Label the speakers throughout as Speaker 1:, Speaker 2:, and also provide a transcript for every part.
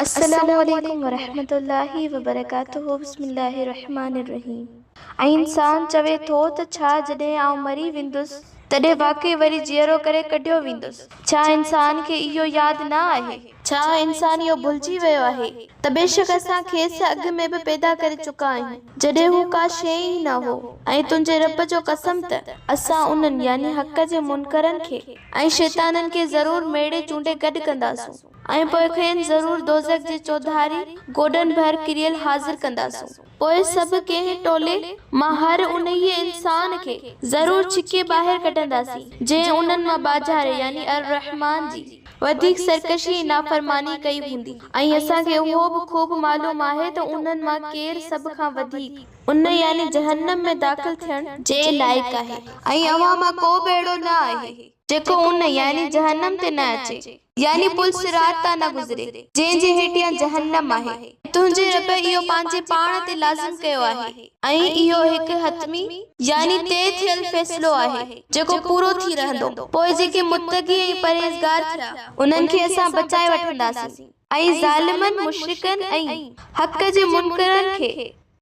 Speaker 1: السلام عليڪم ورحمة الله وبرڪاته بسم الله الرحمٰن الرحيم ۽ انسان چوي ٿو ته ڇا جڏهن آئون مري ويندس تڏهن واقعي وري جيئرو ڪري ڪڍيو ويندس؟ ڇا انسان کي اهو ياد نه آهي؟ ڇا انسان اهو ڀلجي ويو آهي ته بيشڪ اسان کيس اڳ ۾ به پيدا ڪري چڪا آهيون جڏهن هو ڪا شيء ئي نه هو ۽ تنهنجي رب جو قسم ته اسان انهن، يعني حق جي منڪرن، کي ۽ شيطانن کي ضرور ميڙي چونڊي گڏ ڪنداسون. ۽ پوء کين ضرور دوزخ جي چوڌاري گوڏن ڀر ڪريل حاضر ڪنداسون. پوء سڀ ڪنهن ٽولي مان هر انهيء انسان کي ضرور ڇڪي ٻاهر ڪڍنداسين، جنهن انهن مان ٻاجهاري، يعني الرحمان، جي وڌيڪ سرڪشي ۽ نافرماني ڪئي هوندي ۽ اسان کي اهو به خوب معلوم آهي ته انهن مان ڪير سڀ کان وڌيڪ ان، يعني جهنم، ۾ داخل ٿيڻ جي لائق آهي. ۽ اوهان مان ڪو به اهڙو نه آهي. جيڪو ان، يعني جهنم، تي نه اچي، يعني پل صراط تان نه گذري، جنهن جي هيٺيان جهنم آهي. تنهنجي رب اهو پنهنجي پاڻ تي لازم ڪيو آهي ۽ اهو هڪ حتمي، يعني طئي ٿيل، فيصلو آهي، جيڪو پورو ٿي رهندو. پوء جيڪي متقي ۽ پرهيزگار ٿيا، انهن کي اسان بچائي وٺنداسين ۽ ظالمن، مشرڪن ۽ حق جي منڪرن کي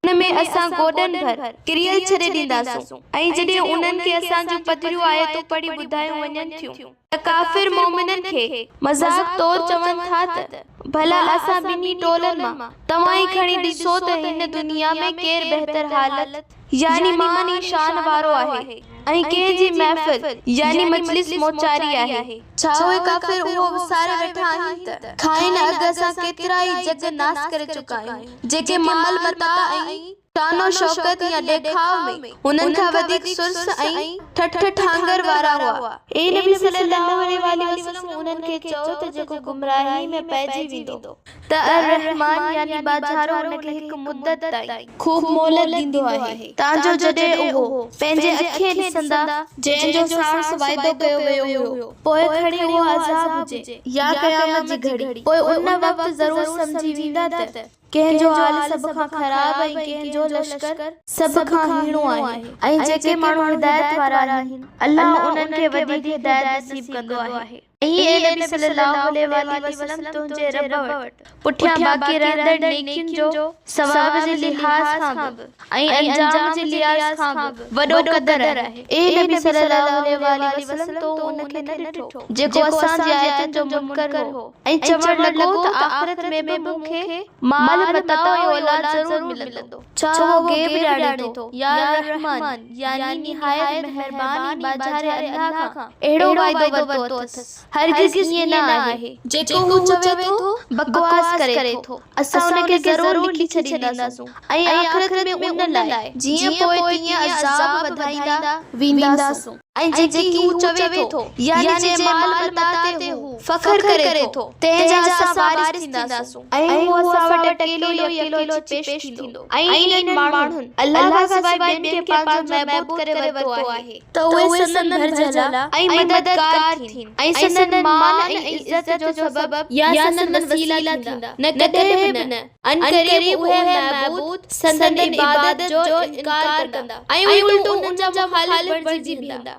Speaker 1: ان ۾ اسان گوڏن ڀر ڪريل ڇڏي ڏينداسون ۽ جڏهن انهن کي اسان جون پڌريون آيتون پڙهي ٻڌايون وڃن ٿيون ته ڪافر مؤمنن کي مذاق طور چون ٿا ته ڀلا اسان ٻنهي ٽولن مان توهان ئي کڻي ڏسو ته هن دنيا ۾ ڪير بهتر حالت يعني مان ۽ شان وارو آهي ۽ ڪنهن جي محفل يعني مجلس موچاري آهي. ڇا اهي ڪافر اهو وساري ويٺا آهن ته کانئن اڳ اسان ڪيترا ئي جڳ ناس ڪري چڪا آهيون، جيڪي مال متاع ۽ شان و شوڪت يا ڏيکاء ۾ هنن کان وڌيڪ سرس ۽ ٺٺ ٺانگر وارا هئا. اي نبي صلّي اللّٰه عليه واٰله وسلّم انهن کي چئو ته جيڪو گمراهي ۾ پئجي ويندو ته الرحمٰن يعني ٻاجهارو ان کي هڪ مدت تائين خوب مهلت ڏيندو آهي، تان جو جڏهن اهو پنهنجي اکين ڏسندا، جنهن جو ساڻس وعدو ڪيو ويو هيو، پوء کڻي اهو عذاب هجي يا قيامت جي گهڙي، پوء ان وقت ضرور سمجهي ويندا ته ڪنهن جو حال سڀ کان خراب ۽ ڪنهن جو لشڪر سڀ کان هيڻو آهي ۽ جيڪي ماڻهو هدايت وارا آهن، الله انهن کي وڌيڪ هدايت نصيب ڪندو آهي. ۽ اي نبي صلّي اللّٰه عليه واٰله وسلّم تنهنجي رب وٽ پٺيان باقي رهندڙ نيڪين جو ثواب جي لحاظ کان به ۽ انجام جي لحاظ کان به وڏو قدر آهي. اي نبي صلّي اللّٰه عليه واٰله وسلّم تو ان کي نه ڏٺو جيڪو اسان جي آيتن جو منڪر هو ۽ چوڻ لڳو ته آخرت ۾ به مون کي مال متاع ۽ اولاد ضرور ملندو. ڇا هو غيب ڄاڻي ٿو يا الرحمٰن يعني نهايت مهربان ۽ ٻاجهاري الله کان اهڙو وعدو ورتو اٿس؟ هرگز ائين نه آهي. جيڪو هو چوي ٿو بڪواس ڪري ٿو، اسان ان کي ضرور لکي ڇڏينداسون ۽ آخرت ۾ ان لاء جيئن پوء تيئن عذاب وڌائيندا وينداسون. ۽ جيڪي هو چوي ٿو، يعني جنهن مال متاع تي هو فخر ڪري ٿو، تنهن جا اسان وارث ٿينداسون، ۽ هو اسان وٽ اڪيلو ئي اڪيلو اچي پيش ٿيندو. ۽ انهن ماڻهن الله کان سواء ٻين کي پنهنجو معبود ڪري ورتو آهي، ته اهي سندن ڀرجهلا ۽ مددگار ٿين، ۽ سندن مان ۽ عزت جو سبب يا سندن وسيلا ٿيندا، نه ڪڏهن به نه. عنقريب اهي معبود سندن عبادت جو انڪار ڪندا ۽ الٽو انهن جا مخالف بڻجي بيهندا.